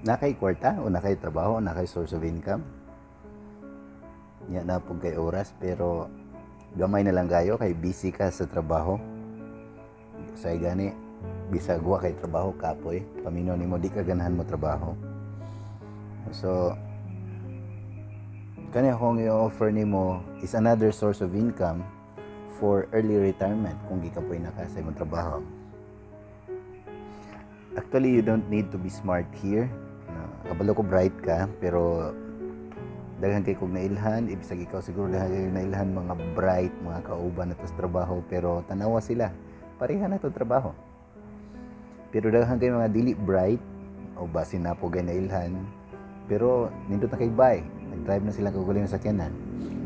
Naa kay kwarta o naa kay trabaho, naa kay source of income. Nya naa pud kay oras, pero gamay na lang kayo kay busy ka sa trabaho. Say gani bisag wa kay trabaho, kapoy. Paminaw nimo, di ka ganahan mo trabaho. So kani akong i-offer nimo is another source of income for early retirement kung gikapoy na ka sa imong trabaho. Actually, you don't need to be smart here. No, kabalo ko bright ka, pero daghan kay kog nailhan, ibisag ikaw siguro daghan kay nailhan mga bright, mga kauban nato sa trabaho, pero tanawa sila, pareha na to trabaho. Pero daghan kay mga dili bright o basin na po gay nailhan, pero nindot na kay bay, nag-drive na sila kaugalingon sakyanan.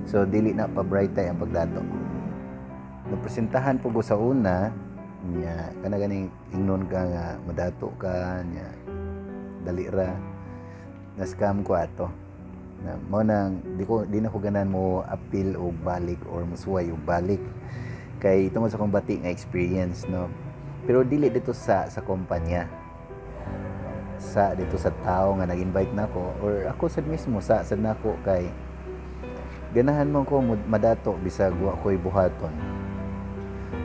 So dili na pa bright tay ang pagdato. Napresentahan po ko sa una nya, kana ganing ingnon ka nga madato ka nya, dali ra na scam ko ato. Na mo nang di na ko ganahan mo appeal og balik or musuway og balik kay tungod sa akong bati nga experience, no. Pero dili dito sa kumpanya, sa dito sa tao nga nag-invite nako or ako sad mismo sa sad nako, kay ganahan man ko madato bisag wa ko'y buhaton,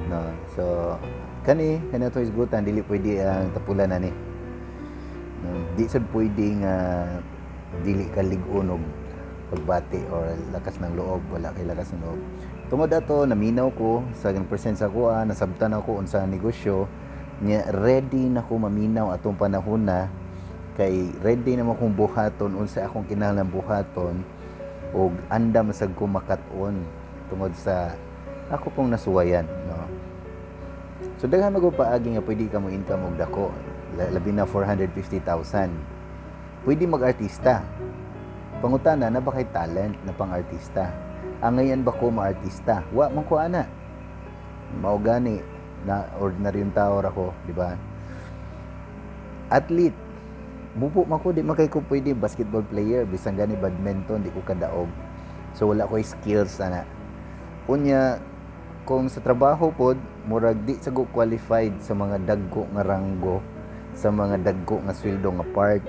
no. So kani kani ato hisgutan, dili pwede ang tapulan ani, no. Di sad pwede nga dili ka lig-on og pagbati or lakas ng loob, wala kay lakas ng loob. Tungod ato, naminaw ko sa present sa kuha, nasabtan ako unsa negosyo nya, ready na ko maminaw atong panahon na kay ready na mo kong buhaton unsa akong kinahanglan buhaton og andam sad ko makat-on tungod sa ako pong nasuwayan, no. So daghan man paagi nga pwede ka mo income og dako, labi na 450,000. Pwede mag-artista. Pangutana na ba kay talent na pang-artista? Angayan ba ko ma-artista? Wa man ko ana. Mao gani na ordinaryong tao ra ko, di ba? Athlete. Mubo man ko, di man kay ko pwede basketball player, bisan gani badminton di ko kadaog. So wala ko'y skills ana. Unya kung sa trabaho pod, murag di sa ko qualified sa mga dagko nga ranggo, sa mga dagko nga sweldo nga part.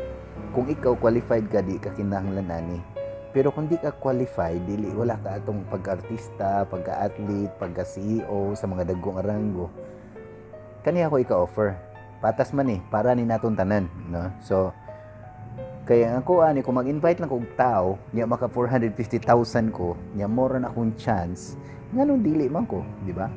Kung ikaw qualified ka, di ka kinahanglan ani. Pero kung di ka qualified, dili, wala ka atong pagka-artista, pagka-athlete, pagka-CEO sa mga dagko nga ranggo. Kani ako ika-offer. Patas man eh, para ni natong tanan, no? So kaya ako ani, kung mag-invite lang ko og tao, nya maka 450,000 ko, nya more na akong chance, nganong dili man ko, di ba?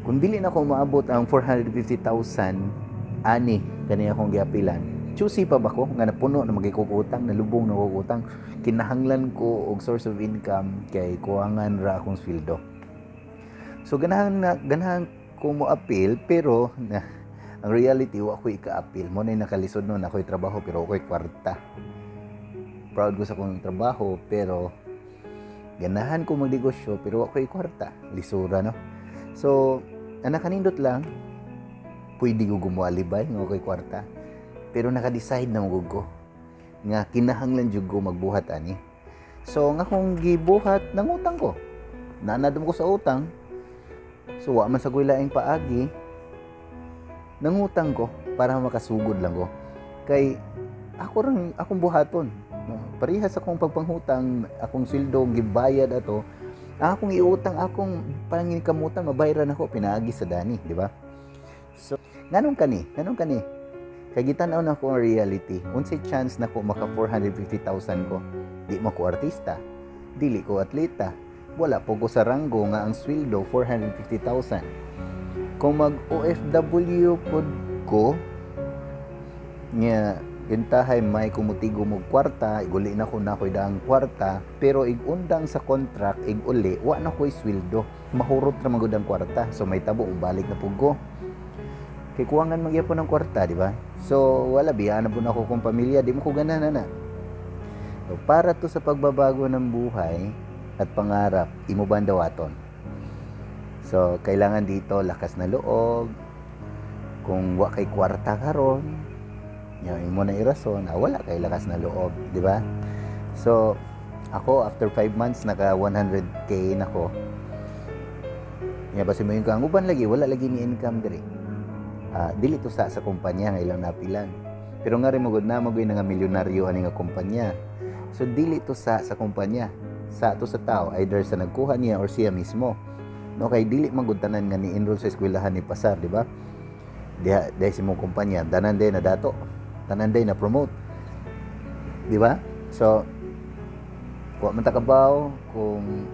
Kung dili na ko maabot ang 450,000 ani kani akong giapilan, choosy pa ba ko nga napuno na magay kog utang, nalubong na kog utang, kinahanglan ko og source of income kay kuwangan ra akong sweldo. So ganahan na ganahan ko mo appeal, pero na, ang reality wa ko ika-appeal. Mo na nakalisod noon, ako'y trabaho pero ako'y kwarta. Proud ko sa akong trabaho, pero ganahan ko magnegosyo pero ako'y kwarta. Lisura, no. So ang nakanindot lang, pwede ko gumawa-alibay nga ako'y kwarta. Pero naka-decide na mo ko nga kinahanglan jud ko magbuhat ani. So ang akong gibuhat, nangutang ko. Naanad ko sa utang. So wa man sa ko'y laing paagi, nangutang ko para makasugod lang ko. Kay ako rang akong buhaton. No? Parehas akong pagpanghutang, akong sweldo gibayad ato. Ang akong iutang, akong pangikamutan, mabayaran ako pinaagi sa dani, di ba? So nganong kani? Nganong kani? Kay gitan-aw na ko ang reality. Unsay chance na ko maka 450,000 ko? Di man ko artista, dili ko atleta, wala po ko sa ranggo nga ang sweldo 450,000. Kung mag OFW pod ko nya gintahay may kumutigo mo kwarta, iguli na ko na ko'y daang kwarta, pero igundang sa contract, iguli, wa na ko'y sweldo. Mahurot ra man gud ang kwarta. So may tabo, balik na pud ko. Kay kuwangan magyapon ng kwarta, di ba? So wala, biyaan na pud ako kong pamilya, di mo ko ganahan na. So, para to sa pagbabago ng buhay at pangarap, imo ba ang dawaton? So kailangan dito lakas na loob. Kung wa kay kwarta karon, nya imo na irason, wala kay lakas na loob, di ba? So ako, after 5 months naka 100K na ko. Nya basi mo yung kang uban lagi, wala lagi ni income diri. Dili to sa kumpanya nga ilang napilan. Pero nga rin magud na magoy nga milyonaryo ani nga kumpanya. So dili to sa kumpanya, sa to sa tao, either sa nagkuha niya or siya mismo. No, kay dili man gud tanan nga ni-enroll sa eskwelahan ni pasar, di ba? Diha diha sa imong kumpanya, tanan day na dato, tanan day na promote. Di ba? So kuha man ta kabaw kung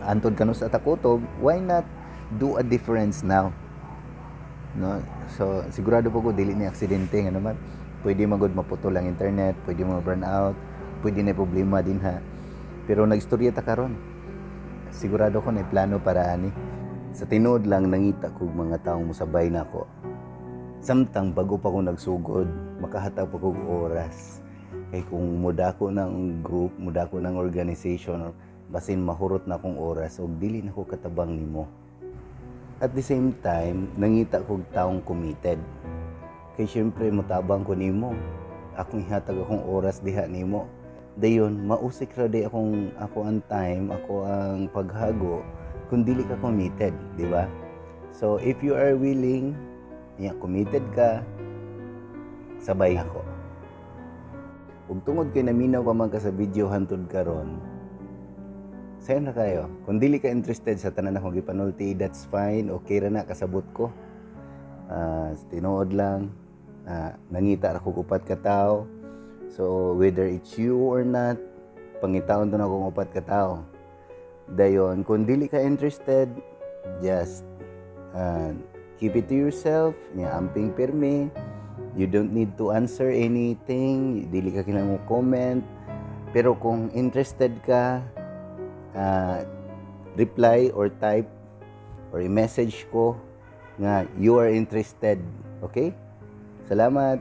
antod kanu sa takutob, why not do a difference now? No? So sigurado po ko dili ni aksidente nga naman. Pwede magud maputol ang internet, pwede mo burn out, pwede na problema din ha. Pero nagstorya ta karon. Sigurado ko na plano para ani. Sa tinuod lang, nangita kog mga taong mosabay nako. Samtang bago pa ko nagsugod, makahatag pa kog oras. Kay kung mudako ng group, mudako ng organization, basin mahurot na akong oras og dili na ko katabang nimo. At the same time, nangita kog taong committed. Kay syempre motabang ko nimo. Akong ihatag akong oras diha nimo. Dayon mausik ra day akong ako ang time, ako ang paghago kung dili ka committed, di ba? So if you are willing, yeah, committed ka, sabay ako. Ug tungod kay naminaw pa man ka sa video hantod karon, sayo na kayo. Kung dili ka interested sa tanan akong gipanulti, that's fine. Okay ra na, kasabot ko. Tinuod lang, nangita ra ko upat ka tawo. So whether it's you or not, pangitaon to na akong upat ka tawo. Dayon, kung dili ka interested, just keep it to yourself. Nya amping pirmi. You don't need to answer anything. Dili ka kinahanglan mo comment. Pero kung interested ka, reply or type or i-message ko nga you are interested. Okay? Salamat.